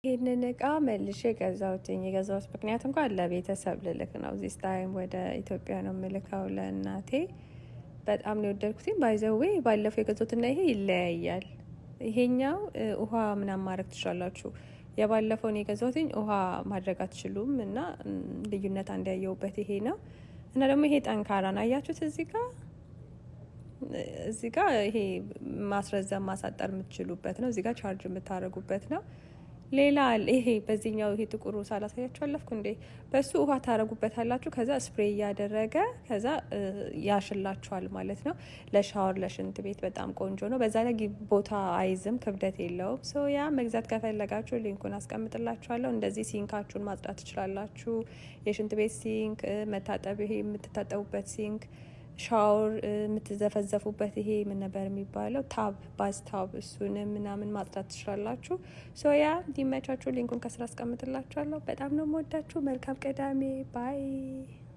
ይህንን እቃ መልሼ ገዛሁትኝ። የገዛሁት ምክንያት እንኳን ለቤተሰብ ልልክ ነው። This time ወደ ኢትዮጵያ ነው የምልከው ለእናቴ። በጣም ነው የወደድኩትኝ። By the way፣ ባለፈው የገዛሁትና ይሄ ይለያያል። ይሄኛው ውሃ ምናምን ማድረግ ትችላላችሁ። የባለፈውን የገዛሁትኝ ውሃ ማድረግ አትችሉም እና ልዩነት አንድ ያየሁበት ይሄ ነው። እና ደግሞ ይሄ ጠንካራ ነው። አያችሁት እዚህ ጋር ይሄ ማስረዘም ማሳጠር የምትችሉበት ነው። እዚህ ጋር charge የምታደርጉበት ነው። ሌላ ይሄ በዚህኛው ይሄ ጥቁሩ ሳላሳያችሁ አለፍኩ እንዴ? በሱ ውሃ ታረጉበታላችሁ። ከዛ spray እያደረገ ከዛ ያሽላችኋል ማለት ነው። ለሻወር ለሽንት ቤት በጣም ቆንጆ ነው። በዛ ላይ ቦታ አይዝም፣ ክብደት የለውም። So yeah፣ መግዛት ከፈለጋችሁ link ኡን አስቀምጥላችኋለሁ። እንደዚህ sink ኣችሁን ማጽዳት ትችላላችሁ። የሽንት ቤት sink፣ መታጠብ ይሄ የምትታጠቡበት sink፣ ሻወር የምትዘፈዘፉበት ይሄ ምን ነበር የሚባለው? Tub፣ bathtub፣ እሱንም ምናምን ማጽዳት ትችላላችሁ። So yeah፣ እንዲመቻችሁ link ኡን ከስር አስቀምጥላችኋለሁ። በጣም ነው የምወዳችሁ። መልካም ቅዳሜ፣ bye።